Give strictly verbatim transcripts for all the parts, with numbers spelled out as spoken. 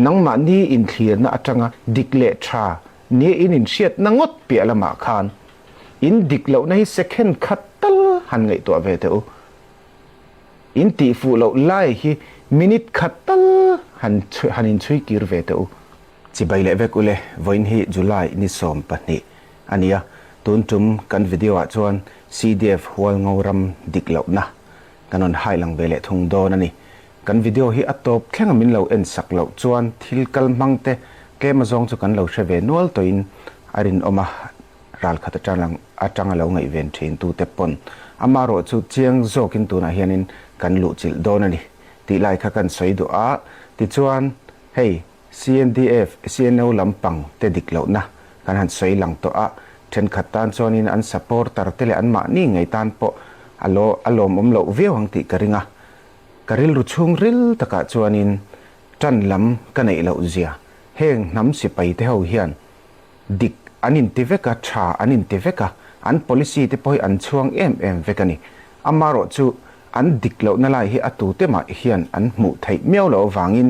Nangmah ni inthlirna atanga dik leh ṭha niin in hriatna ngawt piah lamah khan in dik lohna hi second khat tal han ngaihtuah ve teh u. In tihfuh loh lai hi minute khat tal han chhu-, han inchhui kir ve teh u. Chibai leh vek u le, vawiin hi July ni sawm pahnih a ni a, tun ṭum kan video-ah chuan C D F Hualngo ram dik lohna kan rawn highlight ve leh thung dawn a ni. Kan video hi a tawp thlenga min lo en sak loh chuan thil kal hmang te tlem a zawng chu kan lo hre ve nual tawhin a rinawm a, ral khat aṭang, aṭanga lo ngaihven ṭhin tute pawn. Amaherawhchu chiang zawkin tunah hianin kan luh chilh dawn a ni tih lai kha kan sawi duh a, tichuan hei, C N D F, C N O lampang te dik lohna kan han sawi lang tawh a, ṭhenkhat tan chuanin an supporter te leh anmahni ngei tan pawh a law-, a lawmawm loh viau ang tih ka ring a. Ka rilru chhungril takah chuanin ṭan lam ka neih loh zia, heng hnam sipai te ho hian dik an inti vek a, ṭha an inti vek a, an policy te pawh hi an chhuang em em vek a ni. Amaherawhchu an dik lohna lai hi a tute mah hian an hmuh theih miau loh avangin,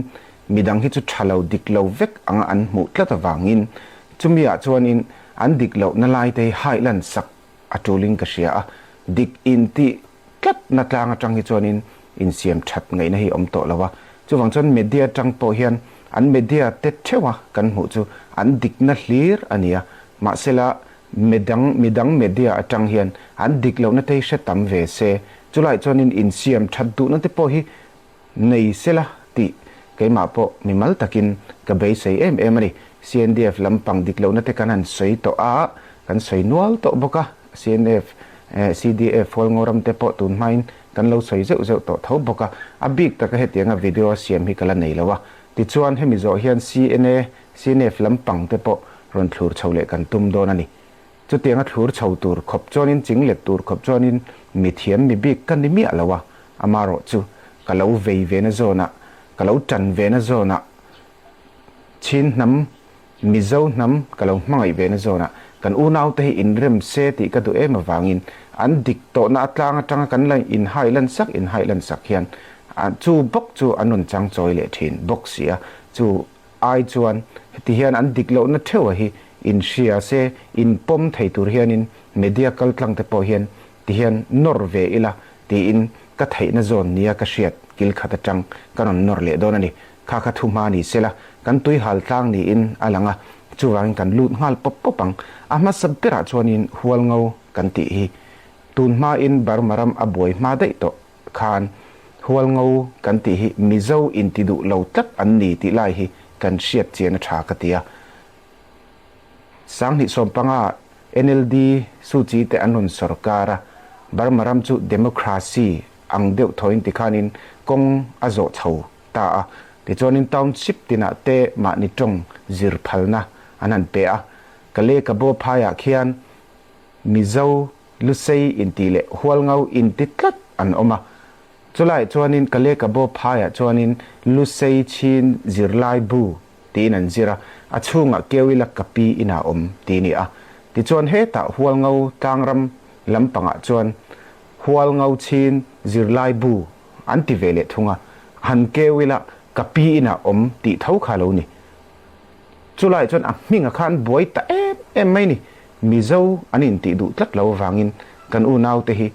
midang hi chu ṭha lo dik lo vek anga an hmuh tlat avangin, chumi ah chuanin an dik lohna lai te hi highlight sak a tulin ka hria a, dik intih tlatna tlang aṭang hi chuanin insiam ṭhat ngaihna hi awm tawh lo a. Chuvang chuan media aṭang pawh hian an media te theuha kan hmuh chu an dikna hlir a ni a. Mahsela, midang, midang media aṭang hian an dik lohna te hi hre tam ve se, chulai chuanin insiam ṭhat duhna te pawh hi nei sela tih keimah pawh mimal takin ka beisei em em a ni. C N D F lampang dik lohna te kan han sawi tawh a, kan sawi nual tawh bawk a, C N F, eh, C D F Hualngo ram te pawh tun hmain kan lo sawi zeuh zeuh tawh tho bawk a, a bik taka hetianga video a siam hi ka la nei lo a. Tichuan hemi zawh hian C N A, C N F lampang te pawh rawn thlur chho leh kan tum dawn a ni. Chutianga thlur chho tur khawp chuanin, chinglet tur khawp chuanin mithiam mi bik ka ni miah lo a, amaherawhchu ka lo vei ve na zawnah, ka lo ṭan ve na zawnah, Chin hnam, Mizo hnam ka lo hmangaih ve na zawnah, kan unaute hi inrem se tih ka duh em avangin, an dik tawhna a tlang aṭanga kan la inhighlight sak, inhighlight sak hian, a, chu bawk chu an rawn chang chawi leh ṭhin bawk si a, chu ai chuan heti hian an dik lohna theuh a hi inhria se, inpawm thei tur hianin media kaltlang te pawh hian ti hian nawr ve ila tiin ka theihna zawn nia ka hriat kil khat aṭang ka rawn nawr leh dawn a ni. Kha kha thuhma ni sela, kan tuihal tlang niin a lang a, chuvangin kan lut nghal pawp pawp ang. A hmasa berah chuanin Hualngo kan tih hi tun hmain Burma ram a buai hma daih tawh khan Hualngo kan tih hi Mizo inti duh lo tlat an ni tih lai hi kan hriat chian a ṭha ka ti a. Sanghnih sawmpanga N L D Suu Kyi te an rawn sawrkar a, Burma ram chu democracy ang deuh thawin tikhanin kawng a zawh chho ta a. Tichuanin township tinah te mahni ṭawng zir phalna an han pe a. Kale Kabo phaiah khian Mizo, Lusei inti leh Hualngo inti tlat an awm a. Chulai chuanin Kale Kabo phaiah chuanin Lusei Chin Zirlai Bu tiin an zir a, a chhungah keu ila Kapi ina awm tih ni a. Tichuan hetah Hualngo tlangram lampangah chuan Hualngo Chin Zirlai Bu an ti ve leh thung a, han keu ila Kapi ina awm tih tho kha lo ni. Chulai chuan a hminga khan buai ta em em mai ni. Mizo an intih duh tlat lo avangin kan unaute hi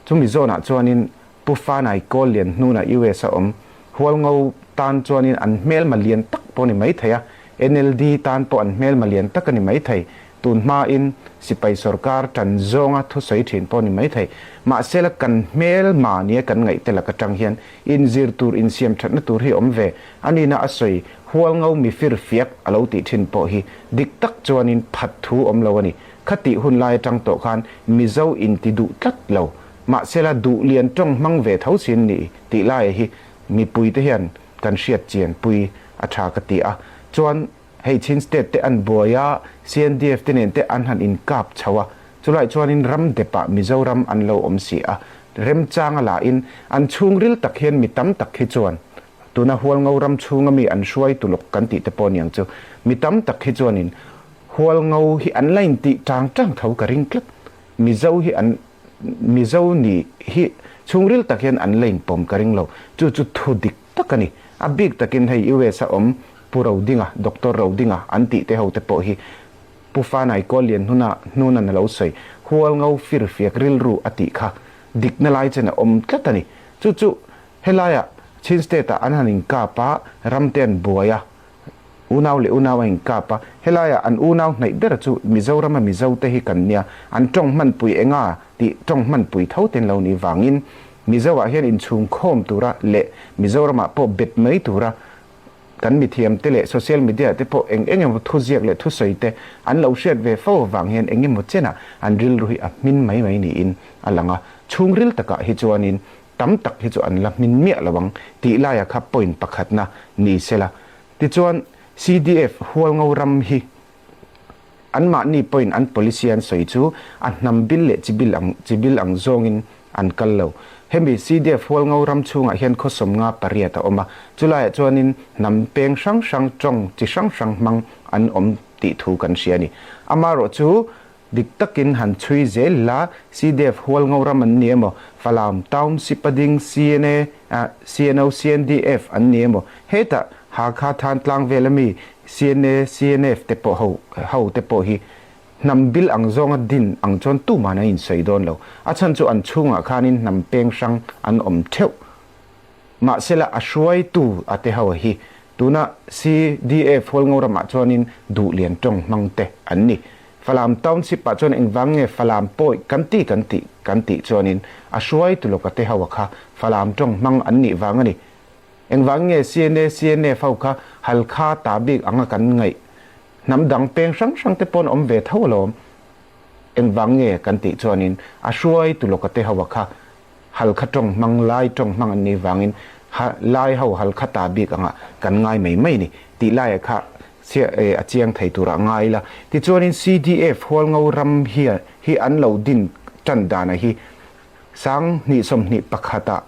chumi zawnah chuanin Pu Fanai Kawl lian hnuna U S a awm Hualngo tan chuanin an hmelma lian tak pawh ni mai thei a, N L D tan pawh an hmelma lian tak a ni mai thei. Tun hmain sipai sawrkar ṭan zawnga thusawi ṭhin pawh ni mai thei. Mahsela kan hmelma nia kan ngaihte lak aṭang hian inzir tur, insiam ṭhatna tur hi awm ve. A nina a sawi, Hualngo mi firfiak a lo tih ṭhin pawh hi dik tak chuanin phat thu awm lo a ni. Khatih hun lai aṭang tawh khan Mizo inti duh tlat lo. Mahsela duh lian ṭawng hmang ve tho sin ni tih lai hi mipuite hian kan hriat chian pui a ṭha ka ti a. Chuan hei Chin State te an buai a, C N D F te nen te an han inkap chho a. Chulai chuanin ram depah Mizoram an lo awm si a. Remchanga lain an chhungril tak hian mi tam tak hi chuan, tuna Hualngo ram chhunga mi an hruaitu lawk kan tih te pawh niang chu, mi tam tak hi chuanin Hualngo hi an la intih ṭang ṭang tho ka ring tlat. Mizo hi an, Mizo ni hi chhungril tak hian an la inpawm ka ring lo. Chu chu thu dik tak a ni. A bik takin hei U S a awm Pu Rodinga, Doctor Rodinga an tihte ho te pawh hi Pu Fa Nai Kawl Lian hnuna, hnuna na lo sawi, Hualngo firfiak rilru a tih kha dikna lai chen a awm tlat a ni. Chu chu helaia Chin State-ah an han inkap a, ramte an buai a, unau leh unau a inkap a, helaia an unau hnaih bera chu Mizorama Mizote hi kan nia, an ṭawng hmanpui enga tih ṭawng hmanpui tho te an lo nih vangin, Mizo-ah hian inchhungkhawm tura leh Mizoramah pawh bet mai tura kan mithiamte leh social media te pawh eng eng emaw thuziak leh thusawi te an lo hriat ve fo avang hian eng emaw chenah an rilru hi a hmin mai mai niin a lang a. Chhungril takah hi chuanin tam tak hi chu an la hmin miah lo ang tih laia kha point pakhatna ni sela. Tichuan, C D F Hualngo ram hi anmahni pawhin an policy an sawi chu a hnam bil leh chibil ang, chibil ang zawngin an kal lo. Hemi C D F Hualngo ram chhungah hian khaw sawmnga pariat a awm a, chulaiah chuanin hnam peng hrang hrang, ṭawng chi hrang hrang hmang an awm tih thu kan hria a ni. Amarawhchu, dik takin han chhui zel ila, C D F Hualngo ram an ni emaw, Falam Township a ding C N A, ah, C N O, C N D F an ni emaw, hetah Hakha Thantlang vel ami C N A, C N F te pawh ho, ho te pawh hi hnam bil ang zawnga din ang chuan tuman an insawi dawn lo. A chhan chu an chhungah khanin hnam peng hrang an awm theuh. Mahsela, a hruaitu a te ho hi tuna C D F Hualngo ramah chuanin duh lian ṭawng hmang te an ni. Falam Township-ah chuan engvang nge Falam pawih kan ti, kan tih, kan tih chuanin a hruaitu lawk a te ho kha Falam ṭawng hmang an nih vang a ni. Engvang nge C N A, C N F ho kha Halkha ta bik anga kan ngaih? Hnam dang peng hrang hrang te pawh an awm ve tho alawm. Engvang nge kan tih chuanin a hruaitu lawk a te ho kha Halkha ṭawng hmang, Lai ṭawng hmang an nih vangin ha, Lai ho Halkha ta bik anga kan ngai mai mai ni tih laia kha sia, eh, a chiang thei tura ngai la. Tichuanin C D F Hualngo ram hi, hi an lo din ṭan dana hi, sang hnih sawmhnih pakhatah,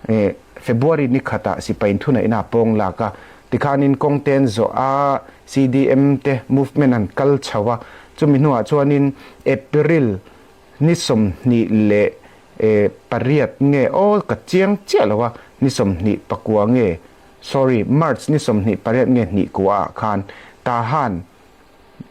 eh, February ni khatah sipai inthunaihna a pawng lak a, tikhanin kawngte an zawh a, C D M te movement an kal chho a, chumi hnuah chuanin April ni sawmhnih leh, eh, pariat nge aw ka chiang chiah lo a, ni sawmhnih pakua nge, sorry, March ni sawmhnih pariat nge hnih kua ah khan Tahan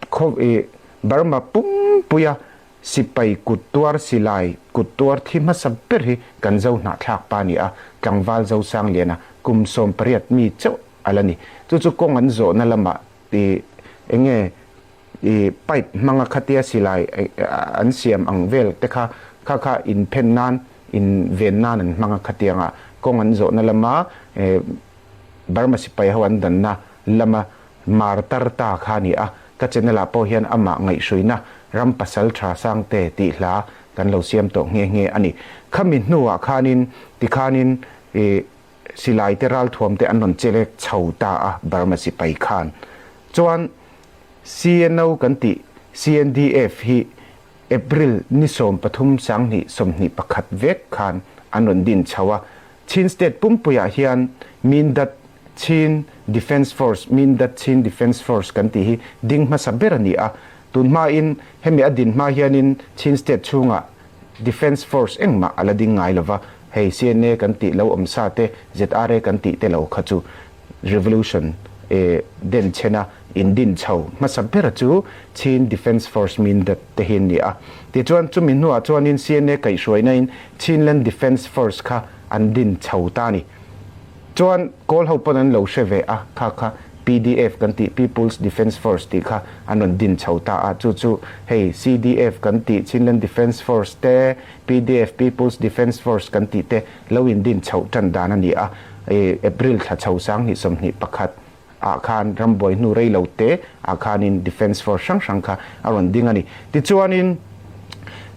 khaw, eh, Burma pumpuia sipai kut tuar, silai kut tuar thi hmasa ber hi kan Zo hnahthlak pa ni a, tlangval Zo Sangliana kum sawm pariat mi chauh a la ni. Chu chu kawng an zawhna lamah, eh, enge, i, pipe hmanga khatia silai, eh, an siam ang vel te kha, kha, kha inphen nan, inven nan an hmanga khatianga kawng an zawhna lama, eh, Burma sipai ho an danna lama martar ta kha ni a, ka channel-ah pawh hian amah ngaihhruaina ram pasalṭha sang te tih hla kan lo siam tawh nghe nghe a ni. Khami hnuah khanin, tikhanin, eh, silai te ralthuam te an rawn chelek chho ta a, Burma sipai khan. Chuan C N O kan tih, C N D F hi April ni sawm pathum, sang hnih sawmhnih pakhat vek khan an rawn din chho a. Chin State pumpuiah hian Mindat Chin Defence Force, Mindat Chin Defence Force kan tih hi ding hmasa ber a ni a. Tun hmain hemi a din hma hianin Chin State chhungah Defence Force engmah a la ding ngai lova, hei C N A kan tih lo awm sa te, Z R A kan tih te lo kha chu revolution, eh, den chhena indin chho hmasa bera chu Chin Defence Force Mindat te hi an ni a. Tichuan, chumi hnuah chuanin C N A kaihhruainain Chinland Defence Force kha an din chho ta a ni. Chuan Kawl ho pawn an lo hre ve a, kha kha P D F kan tih, People's Defence Force tih kha an rawn din chho ta a, chu chu hei C D F kan tih, Chinland Defence Force te, P D F, People's Defence Force kan tih te lo indin chhoh ṭan dan a ni a, eh, April thla chho sang hnih sawmhnih pakhat ah khan rambuai hnu rei lo te ah khanin Defence Force hrang hrang kha a rawn ding a ni. Tichuanin,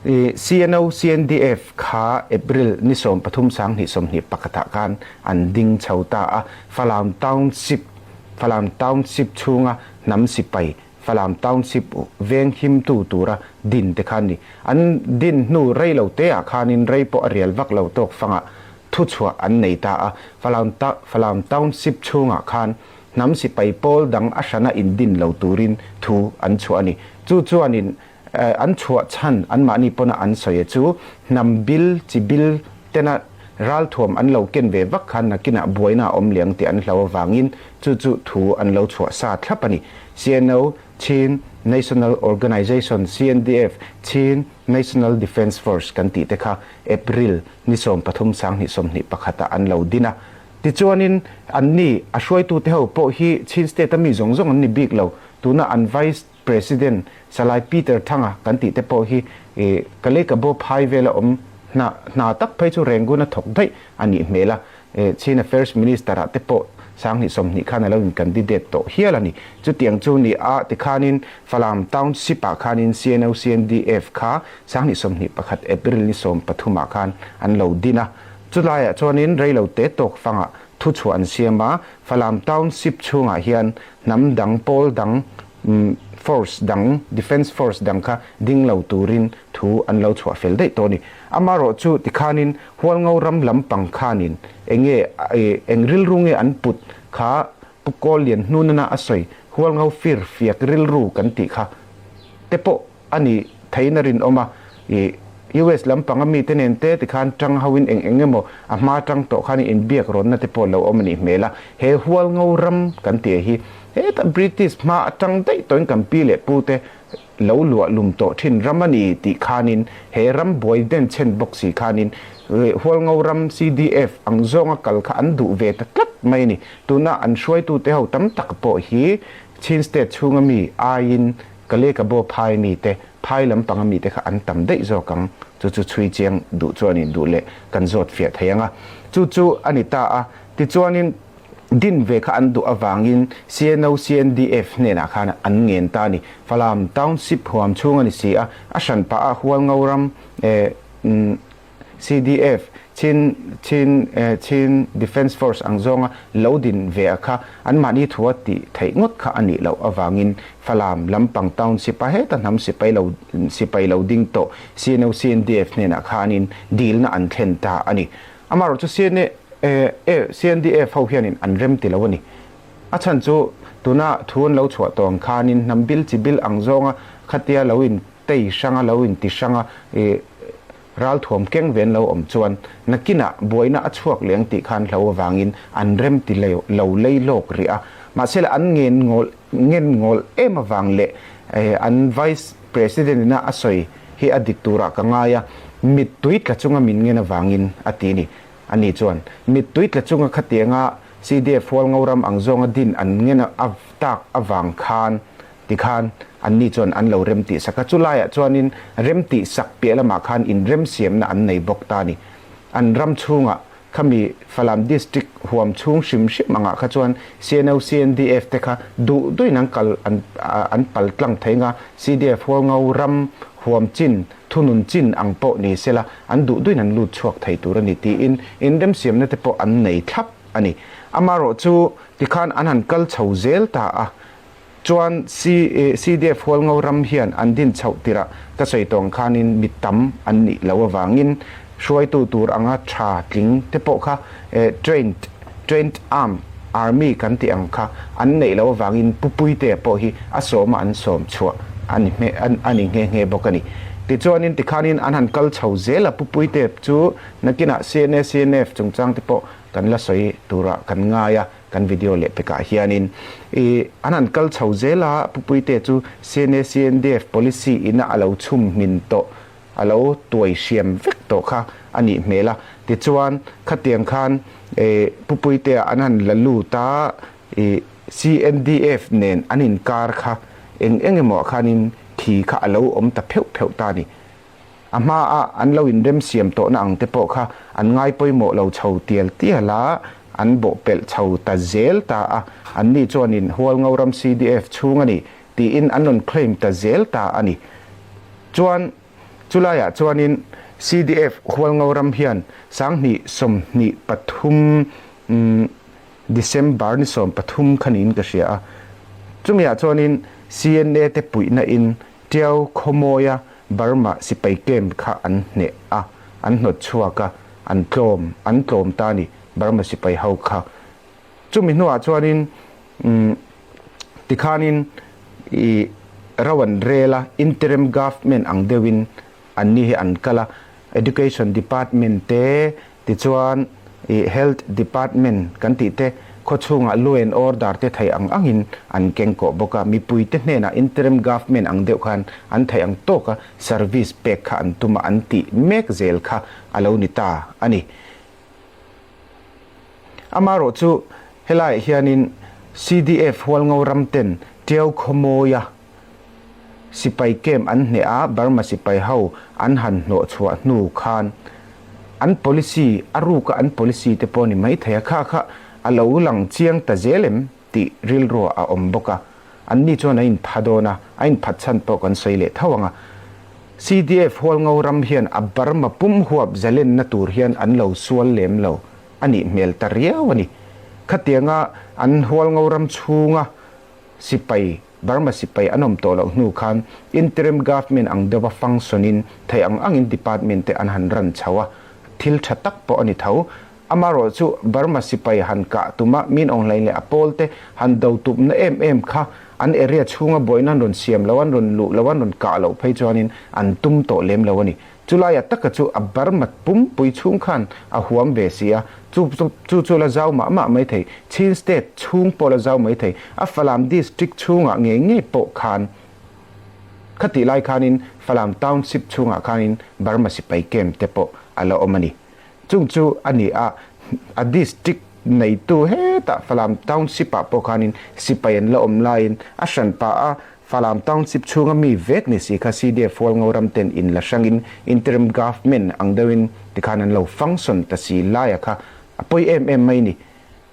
eh, C N O, C N D F kha April ni sawm pathum sang hnih sawmhnih pakhatah khan an ding chho ta a, Falam Township, Falam Township chhunga hnam sipai, Falam Township veng himtu tura din te khan ni. An din hnu rei lo te ah khanin rei pawh a rial vak lo tawk fangah thuchhuah an nei ta a. Falam ta-, Falam Township chhungah khan hnam sipai pawl dang a hrana indin lo turin thu an chhuah a ni. Chu chuanin, eh, an chhuah chhan anmahni pawna an sawi a chu, hnam bil, chibil tena ralthuam an lo ken ve vak khan nakinah buaina a awm liang tih an hlau avangin chu chu thu an lo chhuah sa thlap a ni. C N O, Chin National Organization, C N D F, Chin National Defence Force kan tih te kha April ni sawm pathum, sang hnih sawm hnih pakhatah an lo din a. Tichuanin anni a hruaitute ho pawh hi Chin State-a mi zawng zawng an ni bik lo. Tuna an Vice President Salai Peter Thanga kan tih te pawh hi, eh, Kalay Kabo phai vela awm hna, hna tak phei chu Rangoon-a thawk daih a nih hmel a. Eh, Chin Affairs Minister-ah te pawh sang hnih sawm hnih khan a lo in candidate tawh hial a ni. Chutiang chu ni a, tikhanin Falam Township-ah khanin C N O C N D F kha sang hnih sawm hnih pakhat April ni sawm pathumah khan an lo din a. Chulaiah chuanin reilote tawkfangah thuchhuah an siam a, Falam Township chhungah hian hnam dang, pawl dang, um, force dang, defence force dang kha ding lo turin thu an lo chhuah fel daih tawh a ni. Amarawhchu tikhanin Hualngo ram lampang khanin eng nge, eh, eng rilru nge an put kha Pu Kawllianhnunana a sawi, Hualngo fir fiak rilru kan tih kha te pawh a ni theihna rinawm a, i, U S lampanga mite nen te tikhan ṭang hoin eng eng emaw a hma ṭang tawh khan inbiak rawnna te pawh lo awm a nih hmel a. He Hualngo ram kan tih hi, heta British hma aṭang daih tawhin kan pi leh pute lo luah lum tawh ṭhin ram a ni tih khanin, he ram buai den chhen bawk si khanin, eh, Hualngo ram C D F ang zawnga kal kha an duh ve ta tlat mai a ni. Tuna an hruaitute ho tam tak pawh hi Chin State chhunga mi aiin Kalay Kabo phai mite, phai lampanga mite kha an tam daih zawk ang. Chu chu chhui chiang duh chuan in duh leh kan zawt fiah thei ang a. Chu chu a ni ta a. Tichuanin din ve kha an duh avangin C N O C N D F hnenah khan an ngen ta a ni. Falam Township huam chhung a ni si a, a hran pah a Hualngo ram, eh, mm, C D F, Chin, Chin, eh, Chin Defence Force ang zawnga lo din ve a kha, anmahni thu a tih theih ngawt kha a nih loh avangin Falam lampang Township-a heta hnam sipai lo, sipai lo ding tawh C N O C N D F hnenah khanin dilna an thlen ta a ni. Amarawhchu C N A, eh, eh, C N D F ho hianin an remti lo a ni. A chhan chu tuna thu an lo chhuah tawh ang khanin hnam bil chi bil ang zawnga khatia lo in tei hranga lo inti hranga, eh, ralthuam keng ve an lo awm chuan nakinah buaina a chhuak leh ang tih khan hlau avangin an remti lo, lo lei lawk rih a. Mahse, an ngen ngawl, ngen ngawl em avang leh, eh, an Vice President-ina a sawi hi a dik turah ka ngai a, mittui tla chunga min ngen avangin a ti ni. A ni chuan mittui tla chunga khatianga C D F Hualngo ram ang zawnga din an ngen a, a tak avang khan, tikhan anni chuan an lo remtih sak a. Chulaiah chuanin remtih sak piah lamah khan inremsiamna an nei bawk ta a ni. An ram chhungah khami Falam District huam chhung hrim hrim angah kha chuan C N O C N D F te kha duh duhin an kal, an, a, an pal tlang thei ang a, C D F Hualngo ram huam chin, thunun chin ang pawh ni sela, an duh duhin an lut chhuak thei tur a ni tiin inremsiamna te pawh an nei thlap a ni. Amarawhchu tikhan an han kal chho zel ta a. Chuan C-, eh, C D F Hualngo ram hian an din chhoh tirah ka sawi tawh ang khanin mi tam an nih loh avangin hruaitu tur anga ṭha tling te pawh kha, eh, trained, trained arm, army kan tih ang kha an neih loh avangin pupuite pawh hi a sawma an sawm chhuah a ni hme-, an, a ni nghe nghe bawk a ni. Tichuanin tikhanin an han kal chho zel a, pupuite chu nakinah C N A, C N F chungchang te pawh kan la sawi turah kan ngai a, kan video leh pekah hianin, i, an han kal chho zel a, pupuite chu C N A, C N D F policy ina a lo chhum hmin tawh, a lo tuai hriam vek tawh kha a nih hmel a. Tichuan khatiang khan, eh, pupuite an han la lut a, i, C N D F nen an inkar kha eng eng emaw khanin khi kha a lo awm ta pheuh pheuh ta a ni. A hma a an lo inremsiam tawhna ang te pawh kha an ngai pawimawh lo chho tial tial a, an bawhpelh chho ta zel ta a, anni chuanin Hualngo ram C D F chhung a ni tiin an rawn claim ta zel ta a ni. Chuan chulaiah chuanin C D F Hualngo ram hian sang hnih sawm hnih pathum, um, December ni sawm pathum kha niin ka hria a. Chumiah chuanin C N A te puihna in Tiau Khawmawia Burma sipai camp kha an hneh a, an hnawt chhuak a, an tlawm, an tlawm ta a ni Burma sipai ho kha. Chumi hnuah chuanin, um, tikhanin i ro an rel a, interim government ang deuhin anni hi an kal a, education department te, Tichuan, i, Health Department kan tih te, khaw chhungah law and order te theih ang angin an keng kawh bawk a, mipuite hnenah interim government ang deuh khan an theih ang tawk a, service pek kha an tum a, an tih mek zel kha a lo ni ta a ni. Amarawh chu helaiah hianin C D F Hualngo ram ten Tiau khawmawia sipai kem an hneh a, Burma sipai ho an han hnawh chhuah hnu khan an policy, a ruka an policy te pawh ni mai thei a, kha kha a lo lang chiang ta zel em tih rilruah a awm bawk a. Anni chuan a inpha dawn a, a inphat chhan pawh kan sawi leh tho ang a. C D F Hualngo ram hian a Burma pum huap zalenna tur hian an lo sual lem lo a nih hmel ta riau a ni. Khatianga an Hualngo ram chhunga sipai, Burma sipai an awm tawh loh hnu khan interim government ang deuha function-in theih ang angin department te an han ran chho a, thil ṭha tak pawh a ni tho. Amarawh chu Burma sipai han kah tuma Min Aung Hlaing leh a pawlte han do tupna em em kha an area chhunga buaina an rawn siam lo, an rawn luh lo, an rawn kah loh phei chuanin an tum tawh lem lo a ni. Chulaiah taka chu a Burma pumpui chhung khan a huam ve si a, chu, chu, chu, chu la zau mah mah mai thei, Chin State chhung pawh la zau mai thei, a Falam District chhungah ngei ngei pawh khan, khatih lai khanin Falam Township chhungah khanin Burma sipai kem te pawh a la awm a ni. Chung chu a ni a, a district neitu hetah Falam Township-ah pawh khanin sipai an la awm laiin a hranpa a, Falam Township chhunga mi vek ni si kha C D F Hualngo ram ten in la hrangin interim government ang deuhin tikhan an lo function ta si laia kha a pawi em em mai ni.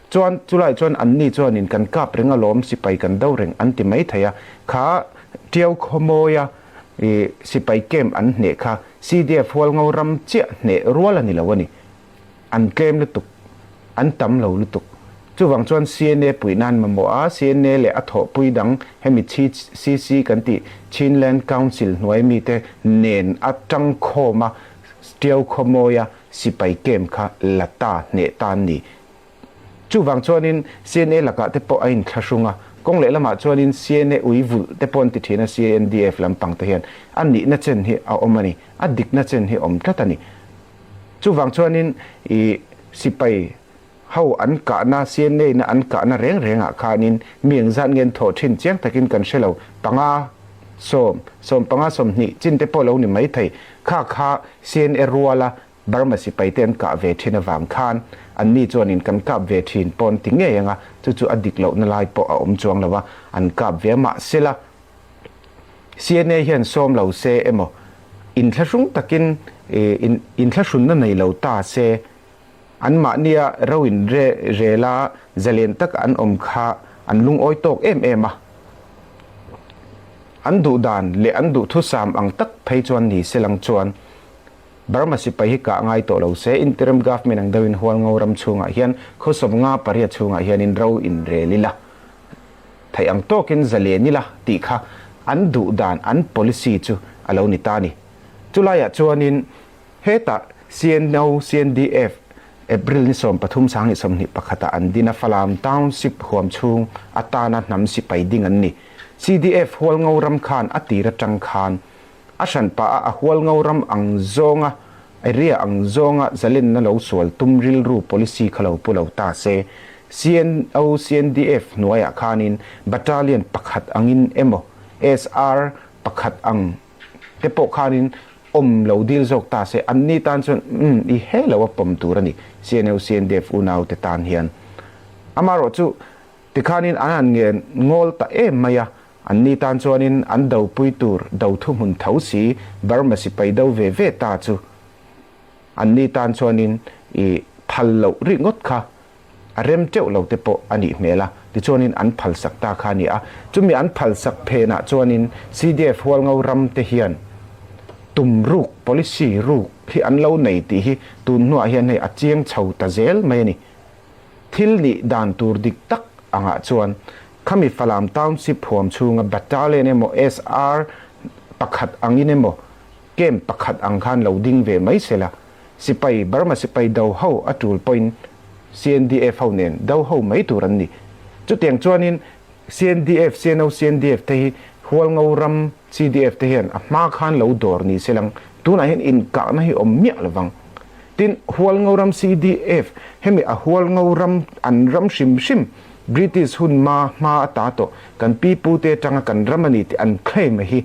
Chuan, chulai chuan anni chuanin kan kap reng alawm, sipai kan do reng an ti mai thei a. Kha Tiau khawmawia, i, sipai kem an hneh kha C D F Hualngo ram chiah hneh rual a ni lo a ni. An tlem lutuk, an tam lo lutuk. Chuvang chuan C N A puihna an mamawh a, C N A leh a thawhpui dang, hemi C C kan tih, Chinland Council hnuai mite nen a ṭang khawm a, Tiau khawmawia sipai kem kha la ta hneh ta an ni. Chuvang chuanin C N A lakah te pawh a inthlahrung a, kawng leh lamah chuanin C N A uivulh te pawh an ti ṭhin a, C N D F lampang te hian a nihna chen hi a awm a ni, a dikna chen hi awm tlat a ni. Chuvang chuanin i sipai ho an kahna, C N A-na an kahna reng rengah khanin mi engzat nge an thawh ṭhin chiang takin kan hre lo, panga sawm, sawm panga, sawm hnih chin te pawh lo ni mai thei, kha kha C N A ruala Burma sipai te an kah ve ṭhin avang khan anni chuanin kan kap ve ṭhin pawn ti ngei anga, chu chu a dik lohna lai pawh a awm chuang lo a, an kap ve a. Mahsela, C N A hian sawm lo se emaw, inthlahrung takin, eh, in, inthlahrunna nei lo ta se, anmahnia ro inre, rela zalen tak an awm kha an lungawi tawk em em a. An duh dan leh an duh thusam ang tak phei chuan ni se lang chuan, Burma sipai hi kah ngai tawh lo se, interim government ang deuhin Hualngo ram chhungah hian khaw sawmnga pariat chhungah hianin ro inrel ila, theih ang tawkin zalen ila tih kha an duh dan, an policy chu a lo ni ta a ni. Chulaiah chuanin hetah C N O, C N D F April ni sawm pathum, sanghnih sawmhnih pakhatah an din a, Falam Township huam chhung atana hnam sipai ding an ni. C D F Hualngo ram khan a tir aṭang khan a hranpa a, a Hualngo ram ang zawnga, area ang zawnga zalenna lo sual tum rilru policy kha lo pu lo ta se, C N O, C N D F hnuaiah khanin battalion pakhat angin emaw, S R pakhat ang te pawh khanin awm lo dil zawk ta se, anni tan chuan, um, i he lo a pawm tur a ni, C N O, C N D F unau te tan hian. Amarawh chu tikhanin an han ngen ngawl ta em mai a, anni tan chuanin an dopui tur, do thuhmun tho si, Burma sipai do ve ve ta chu anni tan chuanin i phal loh ringawt kha a rem teuh lo te pawh a nih hmel a, tichuanin an phalsak ta kha a ni a. Chumi an phalsak phenah chuanin C D F Hualngo ram te hian tum ruk, policy ruk hi an lo nei tih hi tun hnuah hian hei a chiang chho ta zel mai a ni. Thil nih dan tur dik tak angah chuan khami Falam Township huam chhunga battalion emaw, S R pakhat angin emaw, camp pakhat ang khan lo ding ve mai sela, sipai, Burma sipai do ho a tul pawhin C N D F ho nen do ho mai tur an ni. Chutiang chuanin C N D F, C N O, C N D F te hi Hualngo ram C D F te hian a hma khan lo dawr ni se lang, tunah hian inkahna hi awm miah lovang. Tin, Hualngo ram C D F, hemi a Hualngo ram, an ram hrim hrim, British hun ma hma a ta tawh kan pipute aṭanga kan ram a ni tih an claim a hi,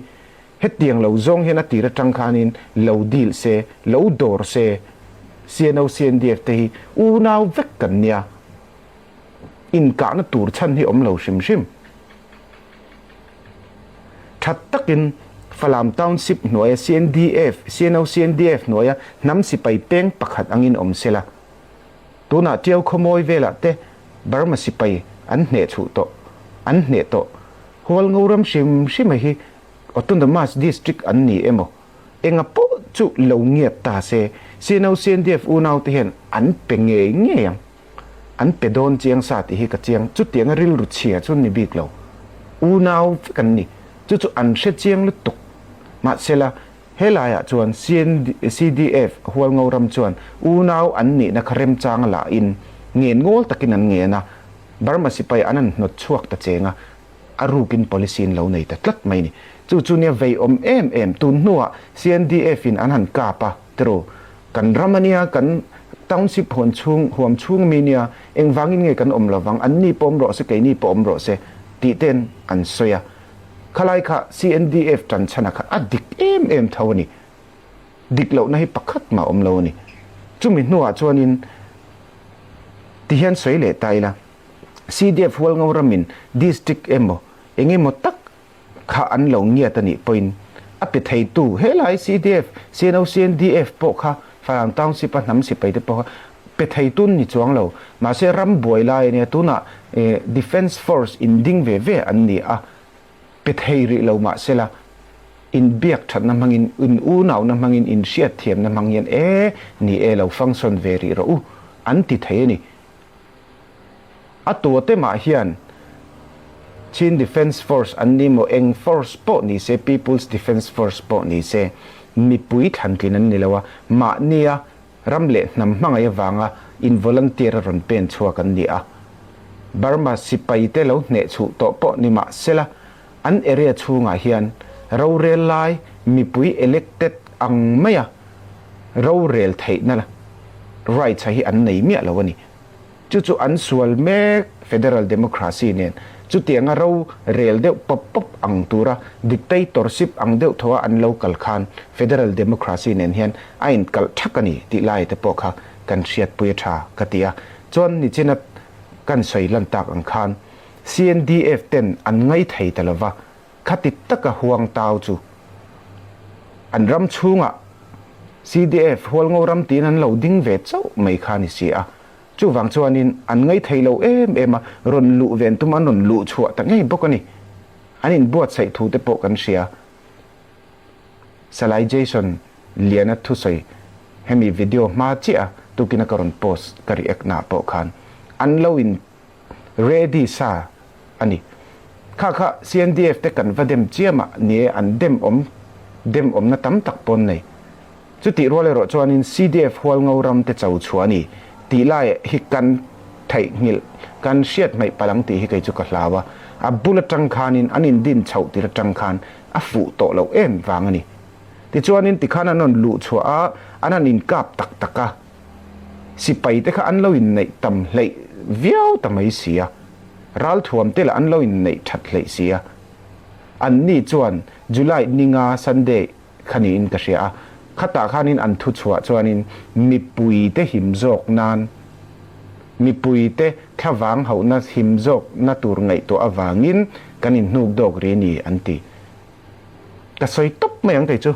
hetiang lo zawng hian a tir aṭang khanin lo dil se, lo dawr se, C N O, C N D F te hi unau vek kan nia, inkahna tur chhan hi awm lo hrim hrim. Ṭhat takin Falam Township hnuaia C N D F, C N O, C N D F hnuaia hnam sipai peng pakhat angin awm sela, tunah Ṭiau khawmawi velah te Burma sipai an hneh chhuh tawh, an hneh tawh, Hualngo ram hrim hrima hi Autonomous District an ni emaw, enga pawh chu lo ngiat ta se, C N O, C N D F unaute hian an pe ngei ngei ang. An pe dawn chiang sa tih hi ka chiang, chutianga rilru chhia chu ni bik lo. Unau vek an ni. Chu chu an hre chiang lutuk. Mahsela, helaiah chuan C N D, C D F Hualngo ram chuan unau an nihna kha remchang a la in, ngen ngawl takin an ngen a, Burma sipai an han hnawt chhuak ta cheng a, a rukin policy in lo nei ta tlat mai ni. Chu chu nia vei awm em em, tun hnuah C N D F in an han kap a, tiro, kan ram a nia, kan township huam chhung, huam chhung mi nia, engvangin nge kan awm lo vang, anni pawh awm rawh se, keini pawh awm rawh se, tih ten an sawi a. Khalai kha C N D F ṭanchhana kha a dik em em tho a ni. Dik lohna hi pakhat mah awm lo a ni. Chumi hnuah chuanin ti hian sawi leh ta ila, C D F Hualngo ramin district emaw, eng emaw tak kha an lo ngiat a nih pawhin, a pe theitu, helai C D F, C N O, C N D F pawh kha, Falam Township a hnam sipai te pawh kha pe theitu an ni chuang lo. Mahse, ram buai lai a nia, tunah, eh, Defence Force in ding ve ve an ni a, pe thei rih lo mah sela, in biak ṭhatna hmangin, in unauna hmangin, in hriatthiamna hmang hian e ni e lo function ve rih rawh u, an ti thei a ni. A tuate mah hian Chin Defence Force an ni maw, eng force pawh ni se, People's Defence Force pawh ni se, mipui thlantlin an ni lo a, mahnia ram leh hnam hmangaih avanga in volunteer a rawn pen chhuak an ni a. Burma sipai te lo hneh chhuh tawh pawh ni mah sela, an area chhungah hian rorel lai mipui elected ang maia rorel theihna rights a hi an nei miah lo a ni. Chu chu an sual mek federal democracy nen. Chutianga rorel deuh pawp pawp ang tura, dictatorship ang deuh thawha an lo kal khan federal democracy nen hian a inkalh thak a ni tih lai te pawh kha kan hriatpui a ṭha ka ti a. Chuan nichina kan sawi lan tak ang khan, C N D F ten an ngai thei ta lo va, khati taka huang tau chu an ram chhungah C D F Hualngo ram tiin an lo ding ve chauh mai kha ni si a. Chuvang chuanin an ngai thei lo em em a, rawn luh ven tum an rawn luh chhuah ta ngei bawk a ni. An inbuatsaih thu te pawh kan hria. Salai Jason Liana thusawi hemi video hma chiah a tukina ka rawn post ka react na pawh khan an lo in ready sa a ni. Kha kha C N D F te kan va dem chiam a ni e, an dem awm, dem awmna tam tak pawn nei. Chutih rual erawh chuanin C D F Hualngo ram te cho chhuah a ni tih lai hi kan theihnghilh, kan hriat hmaih palh ang tih hi kei chu ka hlau a. A bul aṭang khanin an indin chhoh tir aṭang khan a fuh tawh loh em vang a ni. Tichuanin tikhan an rawn luh chhuah a, an han inkap tak tak a. Sipai te kha an lo inneih tam hleih viau ta mai si a, ralthuam te lah an lo inneih ṭhat hleih si a. Anni chuan July ni nga Sunday kha niin ka hria a, khatah khanin an thu chhuah chuanin mipui te him zawk nan, mipui te thlavang hauhna him zawkna tur ngaihtuah avangin kan inhnuk dawk rih a ni an ti. Ka sawi tawp mai ang kei chu,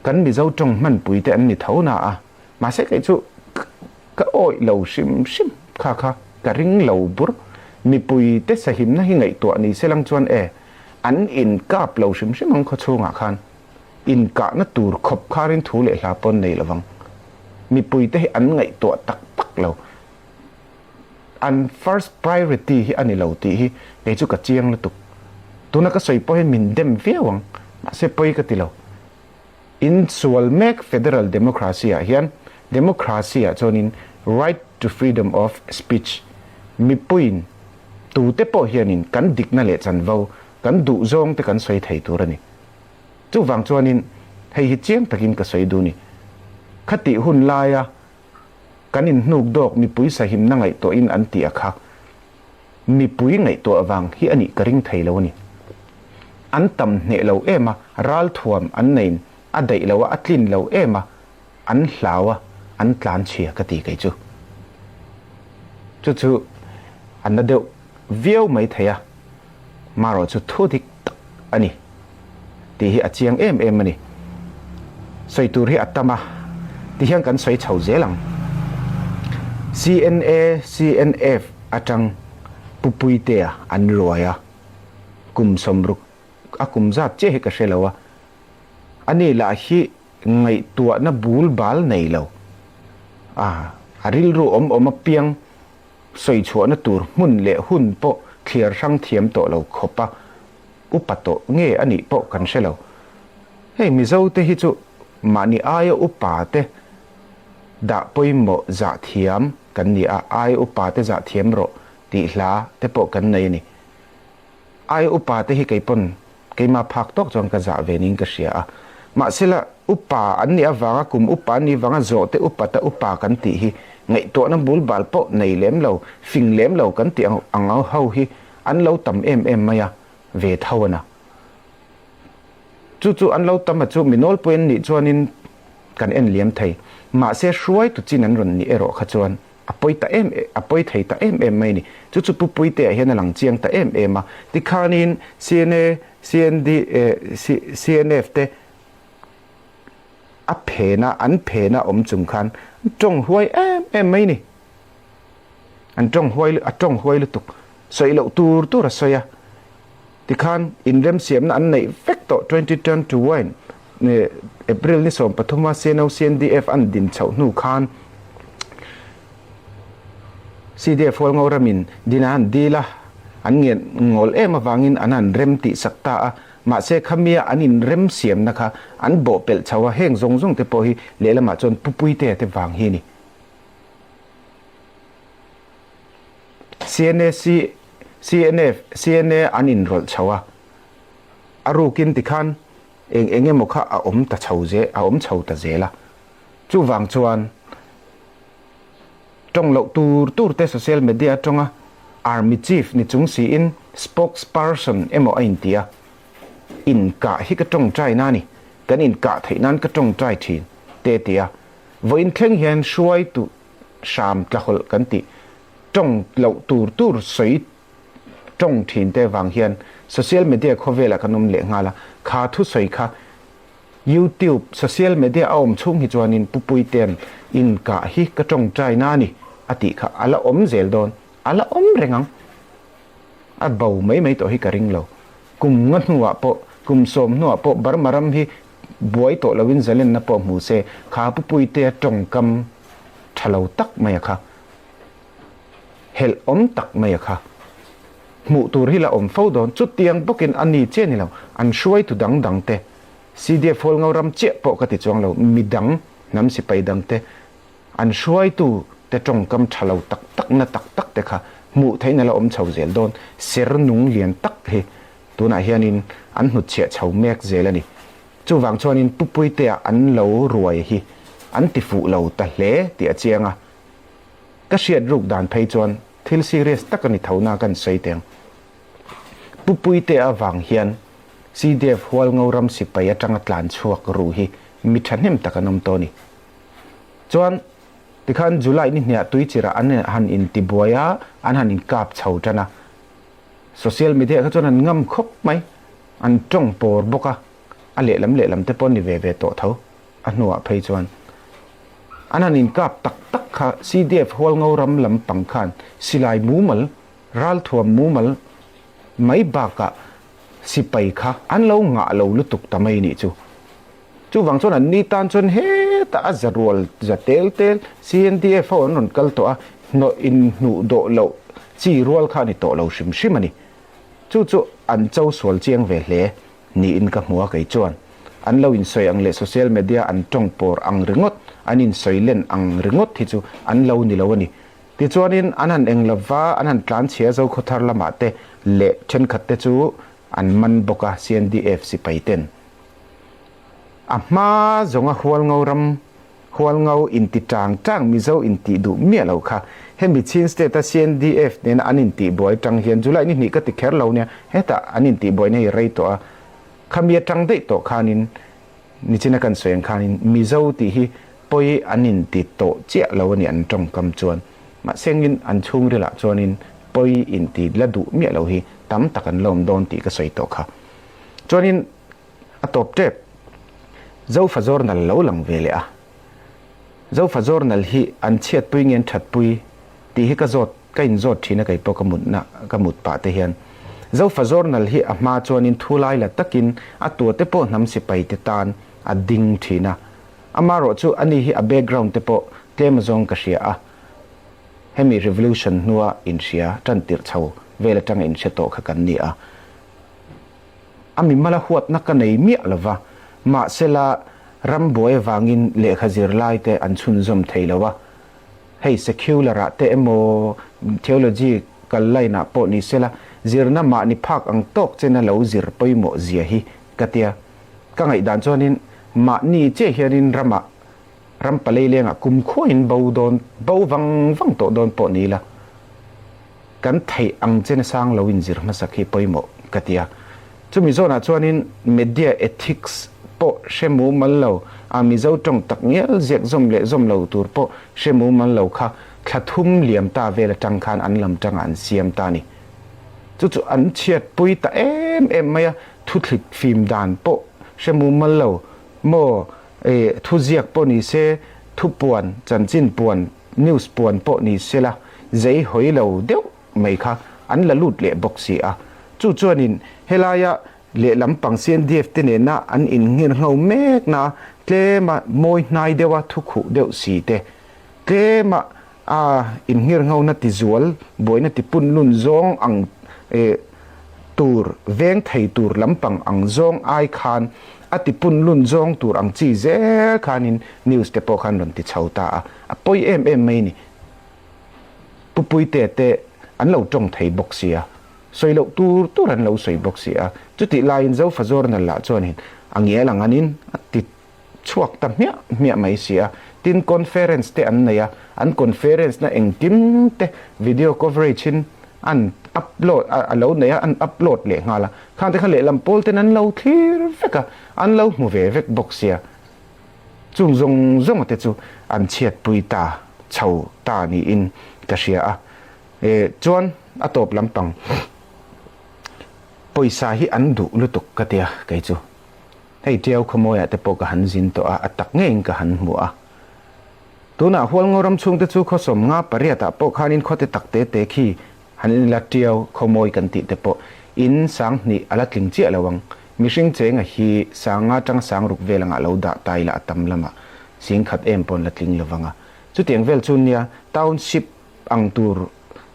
kan Mizo ṭawng hmanpui te an ni tho na a. Mahse, kei chu ka, ka awih lo hrim hrim kha kha, ka ring lo bur. Mipui te sahimna hi ngaihtuah ni se lang chuan e, an inkap lo hrim hrim ang khaw chhungah khan. Inkahna tur khawp kharin thu leh hla pawn nei lovang. Mipui te hi an ngaihtuah tak tak lo. An first priority hi a ni lo tih hi kei chu ka chiang lutuk. Tuna ka sawi pawh hi min dem viau ang, mahse, pawi ka ti lo. In sual mek federal democracy ah hian, democracy ah chuanin right to freedom of speech, mipuiin tute pawh hianin kan dikna leh chanvo, kan duh zawng te kan sawi thei tur a ni. Chuvang chuanin hei hi chiang takin ka sawi duh ni. Khatih hun laia kan inhnuk dawk mipui sahimna ngaihtuah in an tih a kha, mipui ngaihtuah vang hi a nih ka ring thei lo a ni. An tam hneh lo em a, ralthuam an neiin a daih lo a, a tlin lo em a, an hlau a, an tlanchhia ka ti kei chu. Chu chu a na deuh viau mai thei a, Maro chu thu dik tak a ni tih hi a chiang em em a ni. Sawi tur hi a tam a, ti hian kan sawi chho zel ang. C N A, C N F aṭang Pu Puitea an ruai a, kum sawmruk a kum zat chiah hi ka hre lo a, ani lah hi ngaihtuahna bul bal nei lo a, a rilru awm awm apiang sawi chhuahna tur hmun leh hun pawh thliar hrang thiam tawh lo khawp a, upa tawh nge a nih pawh kan hre lo. Hei, Mizote hi chu mahni aia upa te dah pawimawh zah thiam kan ni a, aia upa te zah thiam rawh tih hla te pawh kan nei a ni. Aia upa te hi kei pawn keima phak tawk chuan ka zah ve niin ka hria a. Mahsela, upa an nih avanga, kum upa an nih avanga zawhte upa ta upa kan tih hi ngaihtuahna bul bal pawh nei lem lo, fing lem lo kan tih ang, ang ho hi an lo tam em em mai a, ve tho a na. Chu chu an lo tam a chu, mi nawlpui an nih chuanin kan en liam thei. Mahse, hruaitu chin an rawn ni erawh kha chuan a pawi ta em, a pawi thei ta em em mai ni. Chu chu Pu Puiteah hian a lang chiang ta em em a. Tikhanin C N A, C N D, eh, C-, C N F te a phena, an phena awm chung khan ṭawng huai em em mai ni. An ṭawng huai, a ṭawng huai lutuk. Sawi loh tur tur a sawi a. Tikhan inremsiamna an neih vek tawh, twenty twenty-one, eh, April ni sawm pathuma C N O C N D F an din chhoh hnu khan C D F Hualngo ramin din an dil a, an ngen ngawl em avangin an han rem tih sak ta a. Mahse, khamia an inremsiamna kha an bawhpelh chho a, heng zawng zawng te pawh hi lehlamah chuan Pu Puitea te vang hi a ni. C N A, C-, C N F, C N A an inrawlh chho a. A rukin tikhan eng eng emaw kha a awm ta chho zel, a awm chho ta zel a. Chuvang chuan ṭawng loh tur tur te social media aṭanga army chief ni chung siin spokesperson emaw a inti a. Inkah hi ka ṭawngṭaina a ni, kan inkah theih nan ka ṭawngṭai ṭhin te ti a. Vawiin thleng hian hruaitu hram tla hawlh kan tih, ṭawng loh tur tur sawi ṭawng ṭhin te vang hian social media khawvelah kan awm leh nghal a, kha thusawi kha YouTube, social media a awm chhung hi chuanin Pu Puitean inkah hi ka ṭawngṭaina a ni a tih kha a la awm zel dawn, a la awm reng ang. A bo mai mai tawh hi ka ring lo. Kum nga hnuah pawh, kum sawm hnuah pawh Burma ram hi buai tawh loin zalenna pawh hmu se, kha Pu Puitea ṭawngkam ṭha lo tak mai a kha, helh awm tak mai a kha, hmuh tur hi la awm fo dawn. Chutiang bawkin a ni chiah ni lo, an hruaitu dang dang te, C D F Hualngo ram chiah pawh ka ti chuang lo, mi dang, hnam sipai dang te, an hruaitu te ṭawngkam ṭha lo tak tak, na tak tak te kha hmuh theihin a la awm chho zel dawn. Ser nung lian tak hi tunah hianin an hnutchhiah chho mek zel a ni. Chuvang chuanin Pu Puiteah an lo ruai hi an ti fuh lo ta hle tih a chiang a. Ka hriat ruk dan phei chuan thil serious tak a ni tho na kan sawi teng. Pu Puiteah vang hian C D F Hualngo ram sipai aṭanga tlan chhuak ru hi mi ṭhahnem tak an awm tawh a ni. Chuan tikhan July ni hnihah Tuichirah an han intibuai a, an han inkap chho ṭan a. Social media kha chuan an ngam khawp mai, an ṭawng pawr bawk a, a lehlam lehlam te pawh ni ve ve tawh tho, a hnuah phei chuan. An han inkap tak tak kha, C D F Hualngo ram lampang khan silai mumal, ralthuam mumal mai bakah sipai kha an lo ngah lo lutuk ta mai nih chu. Chuvang chuan an ni tan chuan hetah a za rual za tel tel, C N D F ho an rawn kal tawh a, hnawh inhnuh dawh loh chi rual kha a ni tawh lo hrim hrim a ni. Chu chu an cho sual chiang ve hle niin ka hmu a kei chuan. An lo insawi ang leh social media an ṭawng pawr ang ringawt, an insawi len ang ringawt hi chu an lo ni lo a ni. Tichuanin an han eng lova, an han tlan chhia Zokhawthar lamah te leh ṭhenkhat te chu an man bawk a, C N D F sipai ten. A hma zawnga Hualngo ram Hualngo inti ṭangṭang, Mizo inti duh miah lo kha. Hemi Chin State-a C N D F nena an intihbuai aṭang hian July ni hnih ka ti kher lo nia, hetah an intihbuaina hi rei tawh a. Khami aṭang daih tawh khanin, nichina kan sawi ang khanin Mizo tih hi pawi an inti tawh chiah lo a ni an ṭawngkam chuan. Mahse, engin an chhungrilah chuanin pawi inti la duh miah lo hi tam tak an lawm dawn tih ka sawi tawh kha. Chuanin a tawp ṭep, Zofa zawr nal lo lang ve leh a. Zofa zawr nal hi an chhiatpui nge an ṭhatpui tih hi ka zawt, ka inzawt ṭhin a, kei pawh ka mutna, ka mut pah te hian. Zofa zawr nal hi a hma chuanin thu laila takin a tua te pawh hnam sipai te tan a ding ṭhin a. Amaherawhchu ani hi a background te pawh tlem a zawng ka hria a. Hemi revolution hnua inhria ṭan tirh chho vel aṭanga inhre tawh kha kan ni a. A mimala huatna ka nei miah lo va. Mahsela, ram buai avangin lehkha zir lai te an chhunzawm thei lo a. Hei secular-ah te emaw, theological line-ah pawh ni sela, zirna mahni phak ang tawk chena lo zir pawimawh zia hi ka tia. Ka ngaihdan chuanin mahni chiah hianin ramah, ram palei lengah kumkhuain bo dawn, bo vang vang tawh dawn pawh ni ila, kan theih ang chena sang lo inzir hmasak hi pawimawh ka tia. Chumi zawnah chuanin media ethics pawh hre mumal lo, a, Mizo ṭawng tak ngial ziak zawm leh zawm lo tur pawh hre mumal lo kha, thla thum liam ta vel aṭang khan an lam aṭanga an siam ta ni. Chu chu an chhiatpui ta em em mai a, thuthlit fim dan pawh hre mumal lo maw, eh, thuziak pawh ni se, thupuan, chanchin puan, news puan pawh ni sela, zei hawi lo deuh mai kha an la lut leh bawk si a. Chu chuanin helaia lehlam pang C N D F te nena an innghirngho mekna tlema mawi hnai deuha thukhuh deuh si te, tlema, a, innghirnghona tizual, buaina tipunlun zawng ang, eh, tur, veng thei tur lampang ang zawng ai khan, a tipunlun zawng tur ang chi zel khanin news te pawh khan rawn ti chho ta a, a pawi em em mai ni. Pupui te te an lo ṭawng thei bawk si a, sawi loh tur tur an lo sawi bawk si a, chutih laiin Zofa zawr nal lah chuanin a ngial ang anin a ti chhuak ta hmiah hmiah mai si a. Tin, conference te an nei a, an conference-na engkim te video coverage-in an upload, a, a lo nei a, an upload leh nghal a. Khang te kha lehlam pawl ten an lo thlir vek a, an lo hmu ve vek bawk si a. Chung zawng zawng te chu an chhiatpui ta chho ta niin ka hria a. E, chuan a tawp lampang pawisa hi an duh lutuk ka tia kei chu. Hei Tiau khawmawiah te pawh ka han zin tawh a, a tak ngeiin ka han hmu a. Tunah Hualngo ram chhungte chu khaw sawmnga pariatah pawh khanin khawte tak te te khi han in la, Tiau khawmawi kan tih te pawh in sang hnih a la tling chiah lo ang. Mihring chenga hi sang nga aṭanga sang ruk vel angah lo dah ta ila, a tam lamah sing khat em pawh an la tling lo vang a. Chutiang vel chu nia, township ang tur,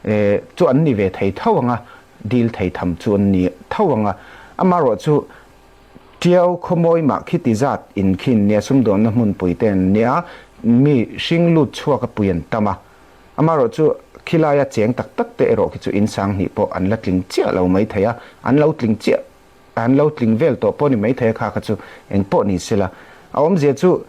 eh, chu an ni ve thei tho ang a, dil thei tham chu an ni tho ang a. Amaherawhchu Tiau khawmawi mah khi ti zat in khin nia, sumdawnna hmunpui te an nia, mihring lut chhuaka pui an tam a. Amaherawhchu khilaia cheng tak tak te erawh khi chu in sang hnih pawh an la tling chiah lo mai thei a, an lo tling chiah, an lo tling vel tawh pawh ni mai thei a, kha kha chu eng pawh ni sela. A awmzia chu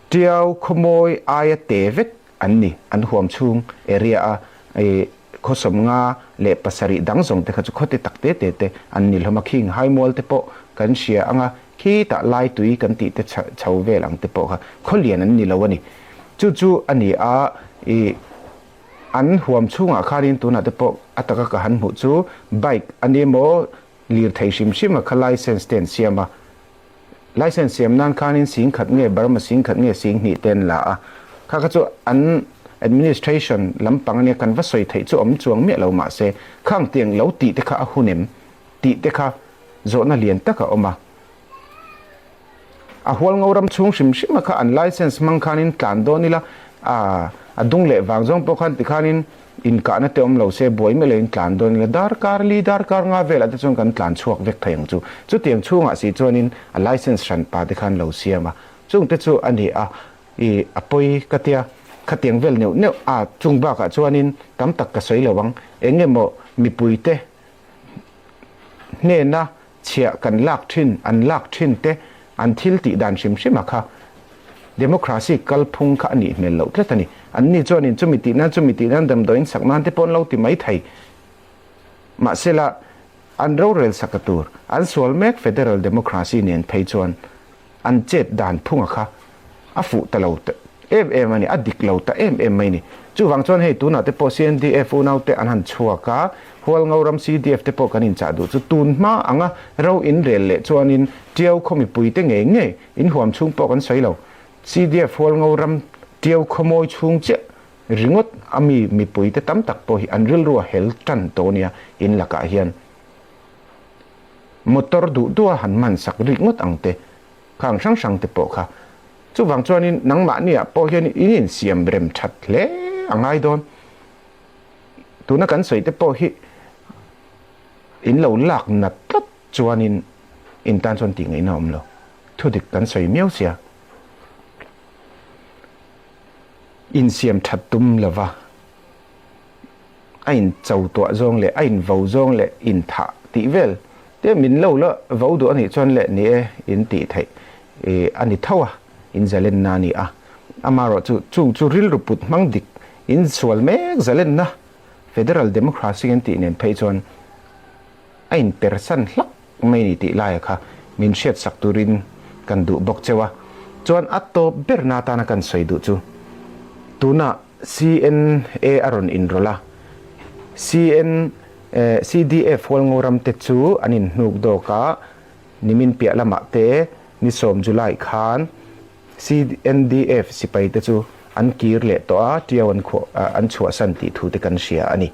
Tiau khawmawi aia te vek an ni, an huam chhung area a, eh, khaw sawmnga leh pasarih dang zawng te kha chu khawte tak te te te an ni hlawm a, khing hai mual te pawh kan hria ang a, khitah lai tui kan tih te chho, chho vel ang te pawh kha khaw lian an ni lo a ni. Chu chu a ni a, i, an huam chhungah khanin tunah te pawh a taka ka han hmuh chu bike a ni emaw, lirthei hrim hrima kha license te an siam a. License siam nan khanin sing khat nge, Burma sing khat nge, sing hnih te an la a. Kha kha chu an administration lampang a nia, kan va sawi theih chu awm chuang miah lo mah se, khang tiang lo tih te kha a hun em tih te kha zawhna lian tak a awm a. A Hualngo ram chhung hrim hrima kha an license hmang khanin tlan dawn ila, a, a dung leh vang zawng pawh khan ti khanin inkahna te awm lo se, buai mai loin tlan dawn ila, darkar li, darkar nga velah te chuan kan tlan chhuak vek thei ang chu. Chutiang chhungah si chuanin a license hran pa te khan lo siam a. Chungte chu a ni a, i, a pawi ka tia, khatiang vel neuh neuh a chung bakah chuanin tam tak ka sawi lo ang. Eng emaw mipui te hnena chhiah kan lak ṭhin, an lak ṭhin te, an thil tih dan hrim hrima kha Democracy kalphung kha a nih hmel loh tlat a ni. Anni chuanin chumi tih nan, chumi tih nan damdawiin sak nan te pawh an lo ti mai thei. Mahsela, an rorel sak a tur, an sual mek federal democracy nen phei chuan an chet dan phunga kha a fuh ta lo ta em em a ni, a dik lo ta em em mai ni. Chuvang chuan hei tunah te pawh C N D F unau te an han chhuak a, Hualngo ram C D F te pawh kan inchah duh chu tun hma anga ro in rel leh chuanin Tiau khaw mipui te ngei ngei in huam chhung pawh kan sawi lo. C D F Hualngo ram Tiau khaw mawi chhung chiah ringawt a mi mipui te tam tak pawh hi an rilru a hel ṭan tawh a nia, in lakah hian motor duh duah han man sak ringawt ang te, khang hrang hrang te pawh kha. Chuvang chuanin nangmahniah pawh hian in insiam rem ṭhat hle a ngai dawn. Tuna kan sawi te pawh hi in lo lak nat tlat chuanin in tan chuan tih ngaihna awm lo. Thudik kan sawi miau sia. Insiam ṭhat tum lova, a inchautuah zawng leh a invo zawng leh inthah tih vel te min lo la vo duh a nih chuan leh ni e in tih theih, e, a ni tho a, in zalenna a ni a. Amarawh chu, chung chu rilru put hmang dik, in sual mek zalenna, federal democracy kan tih nen phei chuan a inpersan hlak mai ni tih laia kha min hriatsak turin kan duh bawk cheu a. Chuan a tawp berna atana kan sawi duh chu, tuna C N A a rawn inrawlh a, C N, eh, C D F Hualngo ram te chu an inhnuk dawk a, nimin piah lamah te ni sawm July khan C N D F sipai te chu an kir leh tawh a, Tiau an khuah, ah, an chhuahsan tih thu te kan hria a ni.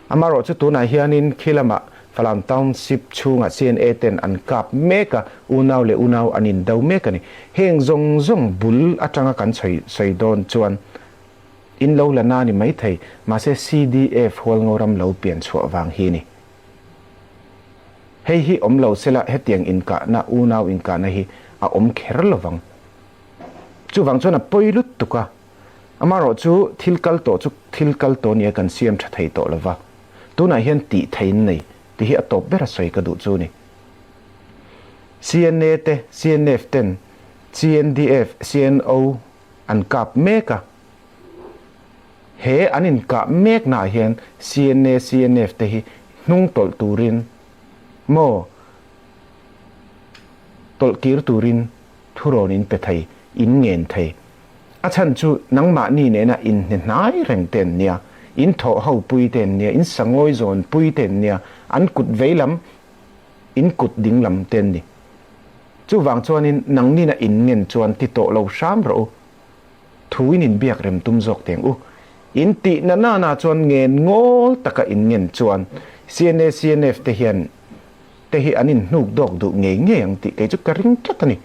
Amarawh chu tunah hianin khi lamah Falam Township chhungah C N A ten an kap mek a, unau leh unau an indo mek a ni. Heng zawng zawng bul aṭanga kan sawi, sawi dawn chuan in lo la na ni mai thei, mahse, C D F Hualngo ram lo pian chhuah vang hi a ni. Hei hi awm lo sela, hetiang inkahna, unau inkahna hi a awm kher lovang. Chuvang chuan a pawi lutuk a, amarawh chu thil kal tawh chu, thil kal tawh nia kan siam ṭha thei tawh lova. Tunah hian tih theih in nei tih hi a tawp bera sawi ka duh chu ni. C N A te, C N F ten, C N D F, C N O an kap mek a. He an inkap meknaah hian C N A, C N F te hi hnung tawlh turin maw, tawlh kir turin thurawn in pe thei, in ngen thei. A chhan chu nangmahni nena in hnehnai reng te an nia, in thawh ho pui te an nia, in sangawi zawn pui te an nia, an kut vei lam, in kut ding lam te an ni. Chuvang chuanin nangni na in ngen chuan ti tawh lo hram rawh u. Thu in inbiak rem tum zawk teng u. In tihna nana chuan ngen ngawl taka in ngen chuan C N A, C N F te hian, te hi an inhnuk dawk duh ngei ngei ang tih kei chu ka ring tlat a ni.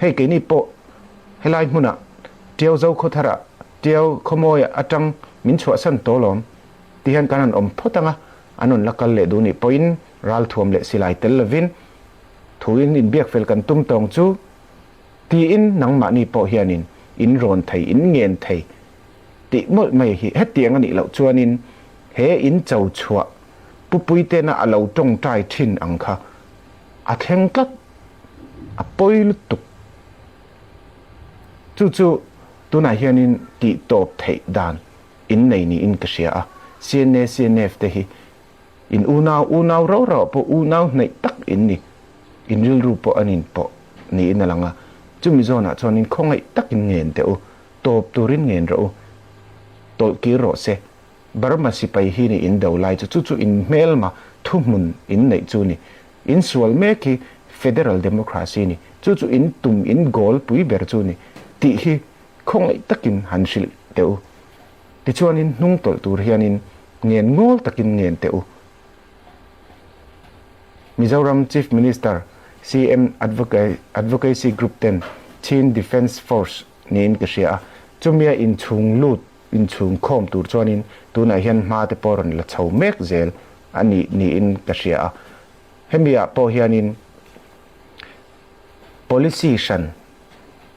Hei keini pawh helai hmunah Tiau Zo khaw tharah, Tiau khaw mawi aṭang min chhuahsan tawh lawm ti hian kan han awm phawt ang a, an rawn la kal leh duh nih pawhin ralthuam leh silai tel lovin thu in inbiak fel kan tum tawng chu. Tiin nangmahni pawh hianin in rawn thei, in ngen thei tih mawlh mai hi hetiang a nih loh chuanin he in cho chhuah pupui tena a lo ṭawngṭai ṭhin ang kha a thleng tlat, a pawi lutuk. Chu chu tunah hianin tih tawp theih dan in nei niin ka hria a, C N A, C N F te hi in unau, unau rau rau pawh unau hnaih tak in ni, in rilru pawh an inpawh niin a lang a. Chumi zawnah chuan in khawngaih takin ngen teh u, tawp turin ngen rawh u, tawlh kir rawh se. Burma sipai hi ni in do lai chu, chu chu in hmelma thuhmun in neih chu ni. In sual mek hi federal democracy ni, chu chu in tum in gawl pui ber chu ni tih hi khawngaih takin han hrilh teh u. Tichuanin hnung tawlh tur hianin ngen ngawl takin ngen teh u. Mizoram Chief Minister, C M Advoca-, Advocacy Group ten Chin Defence Force niin ka hria a, chumia inchhung lut, inchhung khawm tur chuanin tunah hian hma te pawh rawn la chho mek zel a ni niin ka hria a. Hemiah pawh hianin policy hran,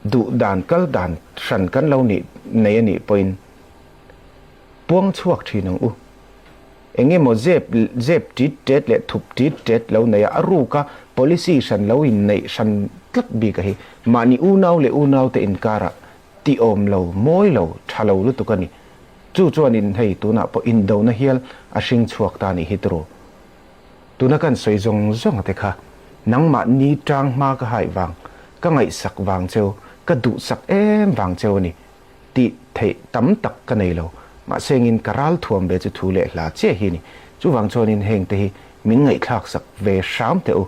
duh dan kal dan hran kan lo nih, nei a nih pawhin puang chhuak ṭhin ang u. eng emaw zep, zep tit tet leh thup tit tet lo nei a, a ruka policy hran lo inneih hran tlat bik ahi. Mahni unau leh unaute inkarah ti awm lo, mawi lo, ṭha lo lutuk a ni. Chu chuanin hei tunah pawh indona hial a hring chhuak ta nih hi turu. Tuna kan sawi zawng zawng a te kha, nangmah ni ṭang hma ka hai vang, ka ngaihsak vang cheu, ka duhsak em vang cheu a ni tih theih tam tak ka nei lo. Mahse, engin ka ralthuam ve chu thu leh hla chiah hi ni. Chuvang chuanin hengte hi min ngaihthlak sak ve hram teh u.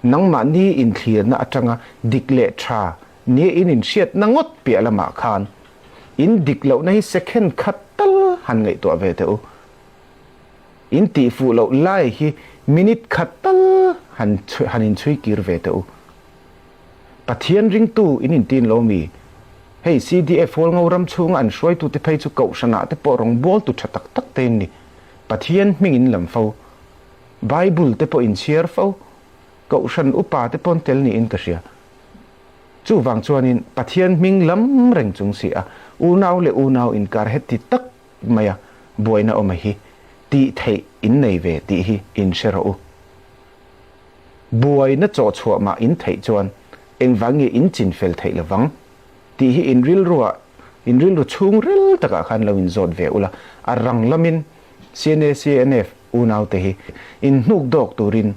Nangmah ni inthlirna aṭanga dik leh ṭha nia in inhriatna ngawt piah lamah khan, in dik lohna hi second khat tal han ngaihtuah ve teh u. In tih fuh loh lai hi minute khat tal han chhu-, han inchhui kir ve teh u. Pathian ringtu in inti in lo mi? Hei, C D F Hualngo ram chhunga an hruaitute phei chu kohhranah te pawh rawngbawltu ṭha tak tak te in ni. Pathian hming in lam fo. Bible te pawh inchhiar fo. Kohhran upa te pawn tel niin ka hria. Chuvang chuanin Pathian hming lam reng chung si a, unau leh unau inkar he ti tak maia buaina awm a hi tih theih in nei ve tih hi in hre rawh u. Buaina chawhchhuah mah in theih chuan engvang nge in chinfel theih lovang tih hi in rilruah, in rilru chhungril takah khan lo inzawt ve ula, a rang lamin C N A, C N F unaute hi in hnuk dawk turin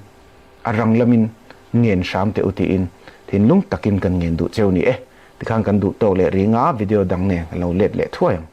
a rang lamin ngen hram teh u tiin thinlung takin kan ngen duh cheu ni e. Tikhan kan duh tawk leh ringa video dang nen kan lo let leh thuai ang.